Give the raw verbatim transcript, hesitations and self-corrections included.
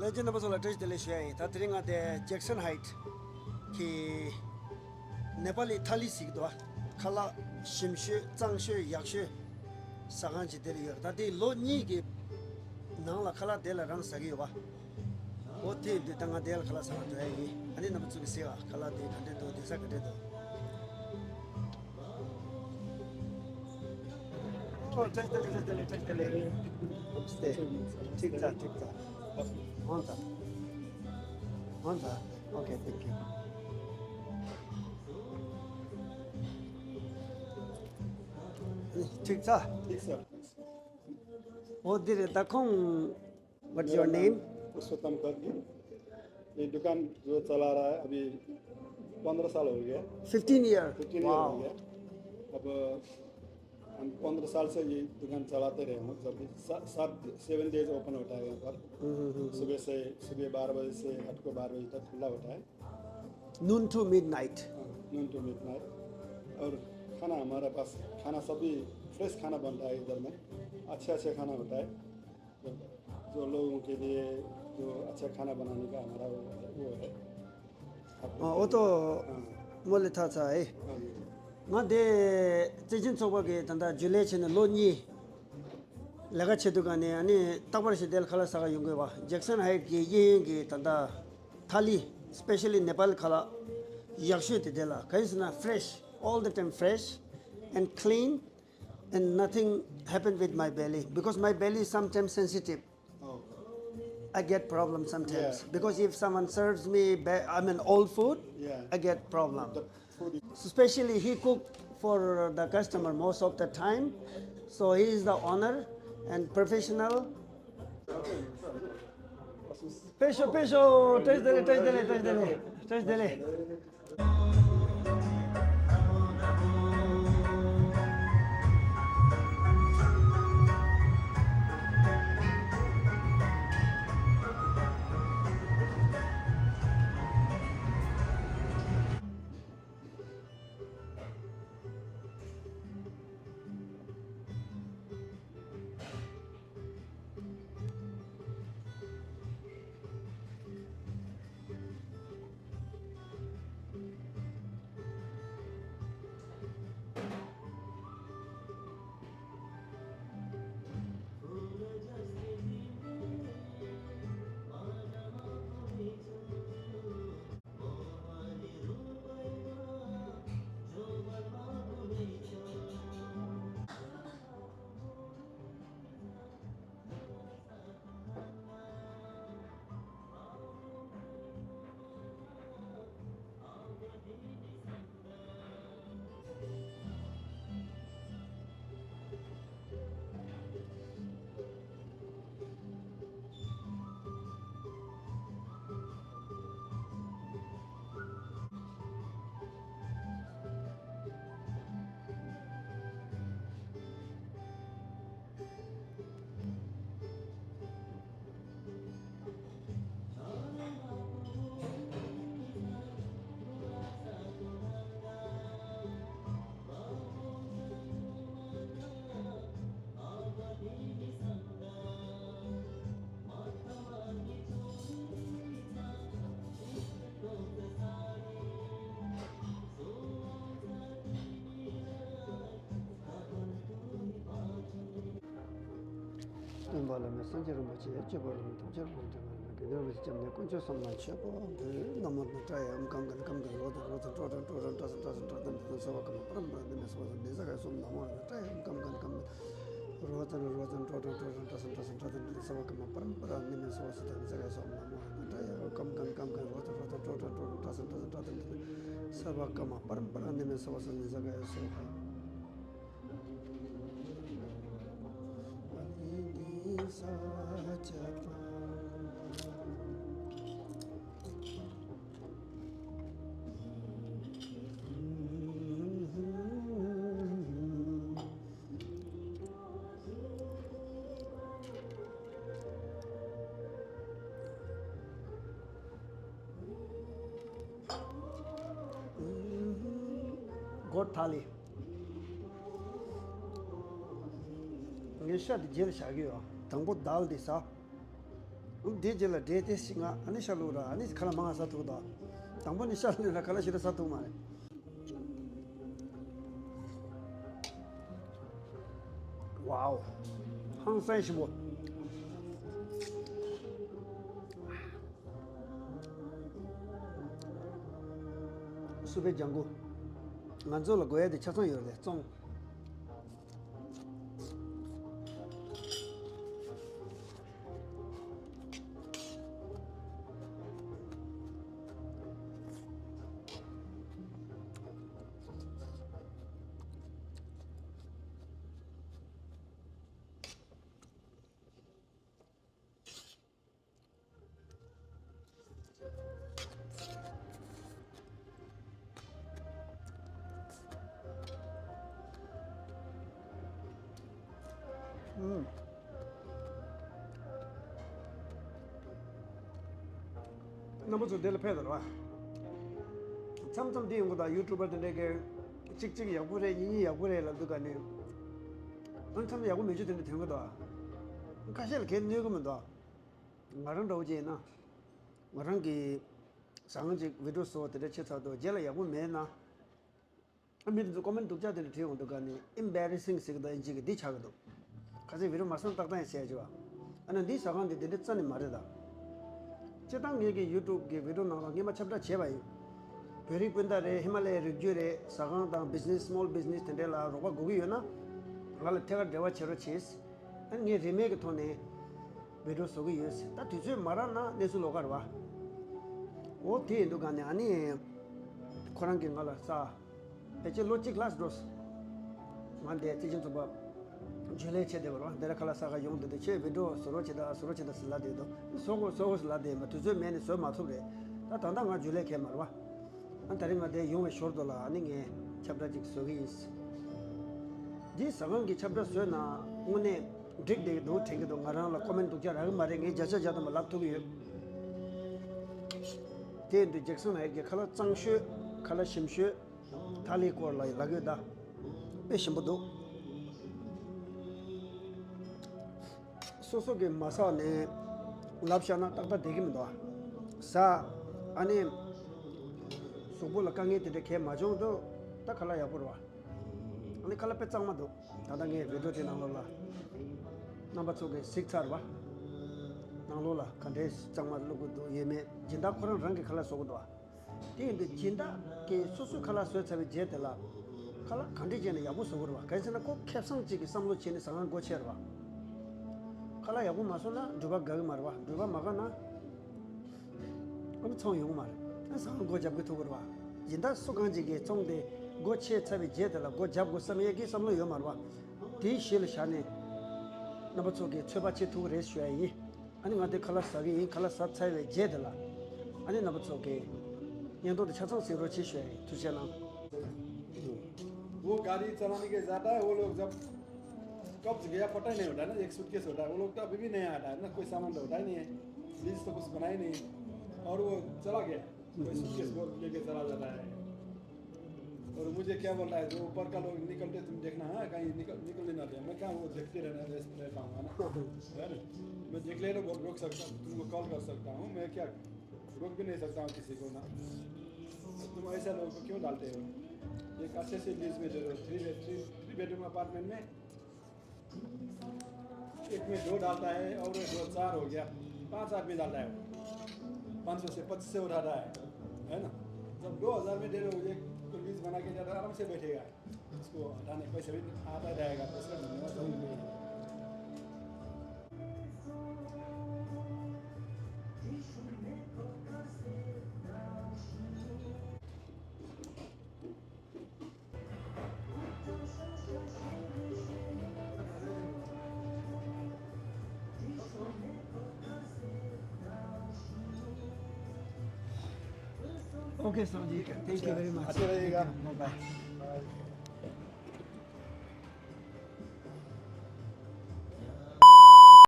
ལྷན་རྒྱས་རྣམ་པ་ཚོ་ལ་བཀྲ་ཤིས་བདེ་ལེགས་ཞུ་ཡ་ཡིན། ད་དེ་རིང་ང་དེ་ཇེག་སན་ཧའིཊ་གི་ནེ་པ་ལི་ཐ་ལི་ཟིག་འདུག་ཁ་ལག་ཞིམ་ཤོས་གཙང་ཤོས་ཡག་ཤོས་ཟ་ཁང་ཅིག་དེ་ལ་ཡོད་རེད། ད་དེ་ལོ་གཉིས་ཀྱི་ནང་ལ་ཁ་ལག་དེ་ལ་རང་ཟ་གི་ཡོད་པ། འོ་དེ་འདི་ད་ང་དེ་ལ་ཁ་ལག་ཟ་ཁང་འགྲོ་ཡ་ཡིན། ཨ་ནི་རྣམ་པ་ཚོ་གི་ཟེར་བ་ཁ་ལག་དེ་ག་འདྲ་འདུག་དེ་ས་ག་འདྲ་འདུག་ཨོ་བཀྲ་ཤིས་བདེ་ལེགས། བཀྲ་ཤིས་བདེ་ལེགས། བཀྲ་ཤིས་བདེ་ལེགས། ཐིག་ཐག་ཐིག་ཐག་ཧོན་ཐ། ཧོན་ཐ། Okay, thank you. ཐིག་ཐག་ཐིག་ཐག་འོ་འདི་རེད། ད་ཁོང What's your name? पुरुषोत्तम खत्री। ये दुकान जो चला रहा है, अभी पन्द्रह साल हो गया। Fifteen year. Fifteen year हो गया। अब हम पन्द्रह साल से ये दुकान चलाते रहे हैं। जब भी सा-, सात, seven days open होता है यहाँ पर। सुबह से, सुबह बारह बजे से रात को बारह बजे तक खुला होता है। Noon to midnight. हाँ, noon to midnight। और खाना हमारे पास, खाना सभी फ्रेश खाना बनता है इधर में। अच्छे अच्छे खाना होता है। जो लोगों के लिए जो अच्छा खाना बनाने का हमारा वो, वो है। ཨོ་ཏོ། མོ་ལི་ཐ་ཚ་ཨེ། ང་དེ་བཙན་བྱོལ་ཚོགས་པ་གི་ད་ལྟ་ཇུ་ལེ་བྱས་ནས་ལོ་གཉིས་ལས་ཀ་བྱེད་དུས་ག་ནས་ཨ་ནི་རྟག་པར་ཞིག་དེ་ལ་ཁ་ལག་ཟ་ག་ཡོང་དགོས་པ། ཇེག་སན་ཧའིཊ་གི་གཡས་གཡོན་གྱི་ད་ལྟ་ཐ་ལི། Especially Nepal ཁ་ལག་ཡག་ཤོས་དེ་དེ་ལ་ག་ཡིན་ཟེར་ན་fresh, all the time fresh and clean and nothing happened with my belly because my belly is sometimes sensitive. Oh. I get problem sometimes. Yeah. Because if someone serves me, ba- I mean, old food, yeah, I get problem. The food is especially he cook for the customer most of the time. So he is the owner and professional. Special, special. བཀྲ་ཤིས་བདེ་ལེགས། བཀྲ་ཤིས་བདེ་ལེགས། བཀྲ་ཤིས་བདེ་ལེགས། བཀྲ་ཤིས་བདེ་ལེགས། སྟོན་པ་བླ་མེད་སངས་རྒྱས་རིན་པོ་ཆེ། སྐྱོབ་པ་བླ་མེད་ཐམས་ཅད་དཔལ་ལྡན་འདས། དགེ་འདུན་རིན་པོ་ཆེ་སྐྱབས་གནས་དཀོན་མཆོག་གསུམ་ལ་མཆོད་པ་འབུལ། ན་མོ་ན་ཏྲ་ཡ་ཨམ་ཀམ་གན་ཀམ་གན་རོ་ཙ་རོ་ཙ་ཀྲོ་ཀྲ་ཀྲོ་ཀྲ་ཏྲ་ས་ཏྲ་ས་ཏྲ་ཏན་ཏན་སརྦ་ཀ་མ་པ་རམ་པ་ར་ནི་མེ་སོ་ཙ་ནི་ས་ག་སོམ་ན་མོ་ན་ཏྲ་ཡ་ཨམ་ཀམ་གན་ཀམ་རོ་ཙ་ན་རོ་ཙ་ན་ཀྲོ་ཀྲ་ཀྲོ་ཀྲ་ཏྲ་ས་ཏྲ་ས་ཏྲ་ཏན་ཏན་སརྦ་ཀ་མ་པ་རམ་པ་ར་ནི་མེ་སོ་ཙ་ནི་ས་ག་སོམ་ན་མོ་ན་ཏྲ་ཡ་ཨམ་ཀམ་གན་ཀམ་གན་རོ་ཙ་རོ་ཙ་ཀྲོ་ཀྲ་ཀྲོ་ཀྲ་ཏྲ་ས་ཏྲ་ས་ཏྲ་ཏན་ཏན་སརྦ་ཀ་མ་པ་རམ་པ་ར་ནི་མེ་སོ་ཙ་ནི་ས་ག་ཡ་སོ་ཧ། སྒོ་ཐ་ལི། ངས་ཤ་དེ་རྗེས་ལ་བཞག་གི་ཡོད། དང་པོ་དཱལ་དེ་ཟ། ལུག་དེའི་རྗེས་ལ་འབྲས་དེ་ཞིག་ང་ཨ་ནི་ཤ་ལུག་ར་ཨ་ནི་ཁ་ལག་མང་ང་ཟ་ཐུབ་དོ། དང་པོ་ནི་ཤ་ལུག་ལ་ཁ་ལག་ཞིག་ར་ཟ་ཐུབ་མ་རེད། ཝའོ། ཧང་སང་ཞིམ་པོ། སུ་པའི་ལྗང་གུ། ང་ཚོ་ལ་དགོས་ཡ་དེ་ཆ་ཚང་ཡོད་རེད་བཙོང་། ཨུམ། རྣམ་པ་ཚོ་འདི་ལ་ཕེབས་དང་ར། མཚམས་མཚམས་འདི་ཡོང་གི་དང་ཡུ་ཊུབ་པར་དེ་འདྲས་ཀྱི་གཅིག་གཅིག་ཡག་པོ་རེད། གཉིས་གཉིས་ཡག་པོ་རེད་ལབ་འདུག་ག་ནི། ཨ་མཚམས་ཡག་པོ་མེད་ཆུ་དེ་འདྲས་ཐོན་གི་འདུག་ཁ་ཤས་ལ་གལ་གནོད་གི་མི་འདུག་ང་རང་འདྲ་བོ་ཅིག་ཡིན་ན། ང་རང་གི་ཟ་ཁང་ཅིག་བི་ཌིའོ་བཟོ་བ་དེ་འདྲ་བྱས་ཚར་དུས་རྗེས་ལ་ཡག་པོ་མེད་ན། ཨ་མི་དེ་ཚོ་ཀོ་མེན་སྡུག་ཅག་དེ་འདྲ་བྲིས་ཡོང་འདུག་ག་ནི་ཨིམ་བེ་རེ་སིང་ཟེར་གི་འདུག་ཨིན་ཇི་གི་འདི་ཆགས་གི་འདུག་ཁ་སང་བི་ཌིའོ་མ་བཟོ་ན་ཏག་ཏག་ཡིན་ཟེར་ཡ་ཅིག་བ། ཨ་ནི་འདི་ཟ་ཁང་འདི་དེ་འདྲ་རྩ་ནས་མ་རེད་ད། སྤྱིར་བཏང་ངེད་ཀྱི་ཡུ་ཊུབ་གི་བི་ཌིའོ་ནང་ལ་སྔོན་མ་ཁྱབ་བསྒྲགས་བྱས་པ་ཡིན། བོད་རིགས་སྤུན་ཟླ་རེད། ཧི་མ་ལ་ཡའི་རི་རྒྱུད་རེད། ཟ་ཁང་དང་བི་ཛི་ནེ་སི་སི་མོལ་བི་ཛི་ནེ་སི་དེ་འདྲ་ལ་རོགས་པ་དགོས་ཀྱི་ཡོད་ན། ང་ལ་ཐད་ཀར་འབྲེལ་བ་བྱེད་རོགས་བྱེད། ཨ་ནི་ངས་རིན་མེད་ཀྱི་ཐོག་ནས་བི་ཌིའོ་བཟོ་གི་ཡོད། ད་དུས་ཚོད་མ་རག་ན་གནས་ཚུལ་ལོགས་ཀ་རེད་བ། འོ་དེ་ཡིན་དུས་ག་ནས་ཨ་ནི། ཁོ་རང་གིས་ང་ལ་ས། ཕལ་ཆེར་ལོ་གཅིག་ལྷག་འགྲོ། ང་འདིར་རྩིས་ཅན་ཚོགས་པ་རྒྱུན་ལས་བྱས་བསྡད་པ་རེད་བ། འདི་ལ་ཁ་ལག་ཟ་ག་ཡོང་དུས་དུས་ཁྱེད་བི་ཌིའོ་བཟོ་རོགས་བྱེད་དང་བཟོ་རོགས་བྱེད་དང་ཟེར་ལབ་བསྡད་འདུག་བཟོ་དགོས་བཟོ་དགོས་ཟེར་ལབ་བསྡད་ཡིན་པ། དུས་ཚོད་མེད་ནས་བཟོ་མ་ཐུབ་རེད། ད་ད་ལྟ་ང་རྒྱུན་ལས་གས་མ་རེད་བ། ཨ་ད་རིང་ང་འདིར་ཡོང་བའི་ཞོར་དུ་ལ་ཨ་ནི་ངས་ཁྱབ་བསྒྲགས་ཅིག་བཟོ་གི་ཡིན། འདིའི་ཟ་ཁང་གི་ཁྱབ་བསྒྲགས་བཟོས་ན་དངོས་གནས་འགྲིག་བསྡད་ཀྱི་འདུག་དྲན་གྱི་འདུག་ང་རང་ལ་ཀོ་མེན་སྡུག་ཅག་རག་གི་མ་རེད། ངས་བརྒྱ་ཆ་བརྒྱ་ཐམ་པ་ལབ་ཐུབ་ཀྱི་ཡོད། དེ་ཡིན་དུས་ཇེག་སན་ལགས་ཀྱིས་ཁ་ལག་གཙང་ཤོས། ཁ་ལག་ཞིམ་ཤོས། ཐ་ལིའི་སྐོར་ལ་ལབ་ཡོད་ད། དཔེ་ཞིམ་པོ་འདུག་སོ་སོ་གིས་མ་བསགས་ནས་ལབ་བཞག་ན་ཏག་ཏག་བསྡད་ཀྱི་མི་འདུག་ཨ། ཟ། ཨ་ནི། གཟུགས་པོ་ལ་དཀའ་ངལ་དེ་འདྲ་གས་མ་བྱུང་དུས་ད་ཁ་ལག་ཡག་པོ་རེད་བ། ཨ་ནི་ཁ་ལག་དཔེ་གཙང་མ་འདུག་ད་ལྟ་ངས་བི་ཌིའོ་དེ་ནང་ལོགས་ལ། རྣམ་པ་ཚོ་གིས་གཟིགས་ཚར་བ། ནང་ལོགས་ལ་ག་འདྲའི་གཙང་མ་བླུག་གི་འདུག་ཡོད་མེད་སྦྱིན་བདག་ཁོ་རང་རང་གིས་ཁ་ལག་བཟོ་གི་འདུག་བ། དེ་ཡིན་དུས་སྦྱིན་བདག་གིས་སོ་སོའི་ཁ་ལག་བཟོས་ཚར་བའི་རྗེས་དེ་ལ། ཁ་ལག་ག་འདྲས་བྱས་ནས་ཡག་པོ་བཟོ་དགོས་རེད་བ། གང་ཡིན་ཟེར་ན་ཁོ་ཁེ་བཟང་གཅིག་གི་བསམ་བློ་བྱས་ནས་ཟ་ཁང་སྒོ་ཕྱེ་རེད་བ། ཁ་ལག་ཡག་པོ་མ་བཟོ་ན་འགྲུལ་པ་དགའ་གི་མ་རེད་བ། འགྲུལ་པ་མ་དགའ་ན། ཨ་ནི་ཚོང་ཡོང་གི་མ་རེད། ཨ་ཟ་ཁང་སྒོ་རྒྱབ་གི་ཐུབ་ཀྱི་རེད་བ། སྦྱིན་བདག་སུ་གང་ཅིག་གིས་ཚོང་དེ་སྒོ་ཕྱེ་ཚར་བའི་རྗེས་དེ་ལ་སྒོ་རྒྱབ་དགོས་བསམ་ཡས་ཀྱི་བསམ་བློ་ཡོད་མ་རེད་བ། དེའི་གཞི་ལ་བཞག་ནས། རྣམ་པ་ཚོ་གིས་ཚོད་དཔག་བྱེད་ཐུབ་ཀྱི་རེད་ཞུ་ཡ་ཡིན། ཨ་ནི་ང་དེ་ཁ་ལག་ཟ་གི་ཡིན། ཁ་ལག་ཟ་ཚར་བའི་རྗེས་དེ་ལ། ཨ་ནི་རྣམ་པ་ཚོ་གིས་བརྙན་ཐུང་དེ་ཆ་ཚང་གཟིགས་རོགས་བྱེད་ཞུ་ཡ་ཡིན། ཐུགས་རྗེ་གནང་། वो गाड़ी चलाने के जाता है, वो लोग जब कब्ज गया, पता ही नहीं होता है ना, एक सूटकेस होता है, वो लोग तो अभी भी नहीं आता है ना, कोई सामान तो होता ही नहीं है, लिस्ट तो कुछ बना ही नहीं, और वो चला गया, कोई सूटकेस वो लेके चला जाता है। और मुझे क्या बोलता है, जो ऊपर का लोग निकलते तुम देखना, हाँ, कहीं निकल निकल लेना दे। मैं क्या वो देखते रहना रह- रहता हूँ, है ना? है ना? मैं देख ले तो बहुत रोक सकता हूँ, तुमको कॉल कर सकता हूँ, मैं क्या रोक भी नहीं सकता हूँ किसी को ना। तुम ऐसा लोगों को क्यों डालते हो? एक अच्छे से लीज में दे दो, three three three bedroom apartment में एक में दो डालता है और दो चार हो गया, पांच आदमी डालता है, पाँच सौ से पच्चीस सौ उठाता है, है ना? जब दो हज़ार में दे दो, एक तो लीज बना के जाता है, आराम से बैठेगा। उसको हटाने पैसे भी आता जाएगा, पैसा मिलने वाला है। Okay, Sanjay. Thank you very much. अच्छे रहिएगा। Bye bye.